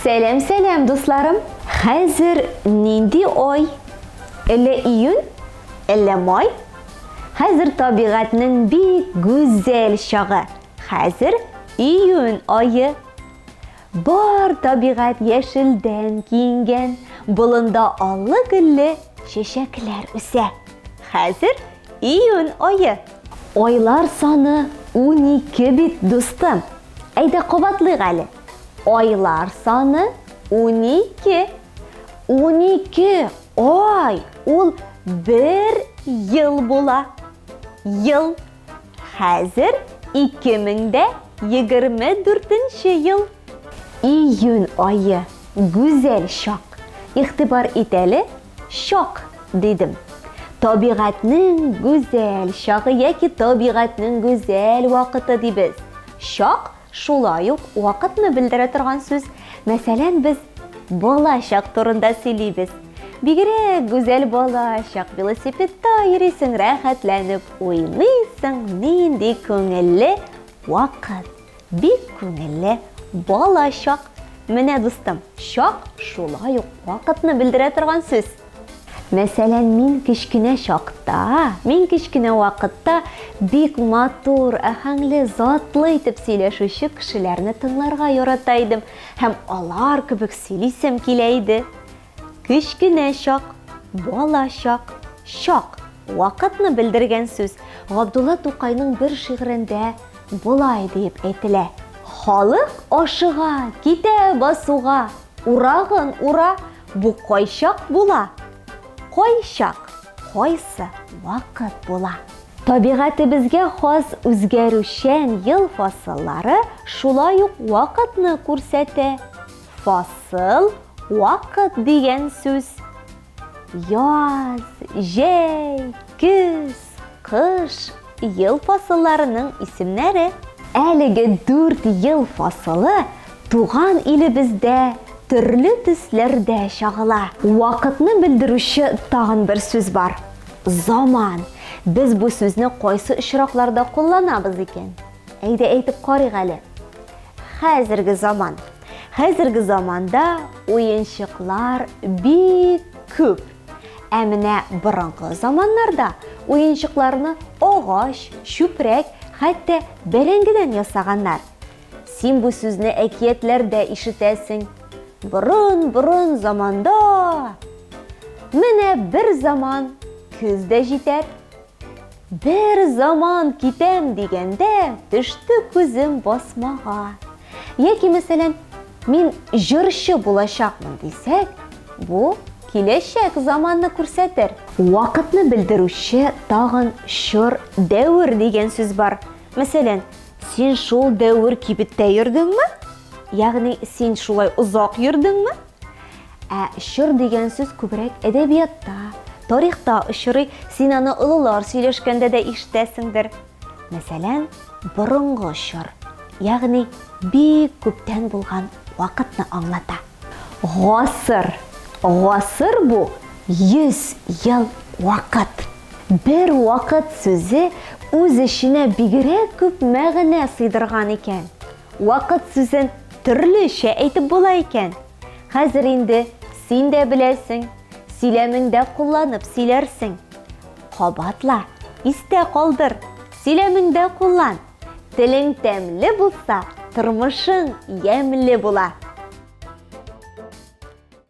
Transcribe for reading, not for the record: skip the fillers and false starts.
Сәлам, сәлам, дусларым! Хәзер нинди ай? Әллә июнь, әллә май? Хәзер табигатьнең бик гүзәл чагы. Хәзер июнь ае. Бар табигать яшелдән киенгән, болында аллы-гөлле чәчәкләр үсә. Хәзер июнь ае. Айлар саны 12 бит, дустым. Әйдә кабатлыйк әле. Айлар саны 12. 12 ай ул бер ел була. Ел. Хәзер 2024 ел. Июнь ае. Гүзәл чак. Игътибар ит әле, чак дидем. Табигатьнең гүзәл чагы яки табигатьнең гүзәл вакыты дибез. Чак Шулай ук вакытны белдерә торган сүз. Мәсәлән, без бала чак турында сөйлибез. Бигрәк гүзәл бала чак, велосипедта йөрисең, рәхәтләнеп уйныйсың, нинди күңелле вакыт. Бик күңелле бала чак. Менә, дустым, чак шулай ук вакытны белдерә торган сүз. Мәсәлән, мин кечкенә чакта, мин кечкенә вакытта бик матур, аһәңле, затлы итеп сөйләшүче кешеләрне тыңларга ярата идем һәм алар кебек сөйлисем килә иде. Кечкенә чак, бала чак, чак, вакытны белдергән сүз. Габдулла Тукайның бер шигырендә болай диеп әйтелә. Халык ашыга, китә басуга, урагын ура, Бу кайчак була? Кайчак, кайсы вакыт була? Табигатебезгә хас үзгәрүчән ел фасыллары шулай ук вакытны күрсәтә. Фасыл, вакыт дигән сүз. Яз, җәй, көз, кыш, ел фасылларының исемнәре. Әлеге дүрт ел фасылы туган илебездә төрле төсләрдә чагыла. Вакытны белдерүче тагын бер сүз бар, заман. Без бу сүзне кайсы очракларда кулланабыз икән? Әйдә әйтеп карыйк әле. Хәзерге заман. Хәзерге заманда уенчыклар бик күп. Ә менә борынгы заманнарда уенчыкларны агач, чүпрәк, хәтта бәрәңгедән ясаганнар. Син бу сүзне әкиятләрдә ишетәсең. Борын-борын заманда Менә бер заман көз дә җитәр. Бер заман китәм дигәндә төште күзем басмага. Яки, мәсәлән, мин җырчы булачакмын дисәк, бу киләчәк заманны күрсәтер. Вакытны белдерүче тагын чор, дәвер дигән сүз бар. Мәсәлән, син шул дәвер кибеттә йөрдеңме? Ягъни син шулай озак йөрдеңме? Ә чор дигән сүз күбрәк әдәбиятта, тарихта очрый, син аны олылар сөйләшкәндә дә ишетәсеңдер. Мәсәлән, борынгы чор, ягъни бик күптән булган вакытны аңлата. Гасыр. Гасыр бу 100 ел вакыт. Бер вакыт сүзе үз эченә бигрәк күп мәгънә сыйдырган икән. Вакыт сүзен төрлечә әйтеп була икән. Хәзер инде син дә беләсең, сөйләмеңдә кулланып сөйләрсең. Кабатла, истә калдыр, сөйләмеңдә куллан. Телең тәмле булса, тормышың ямьле була.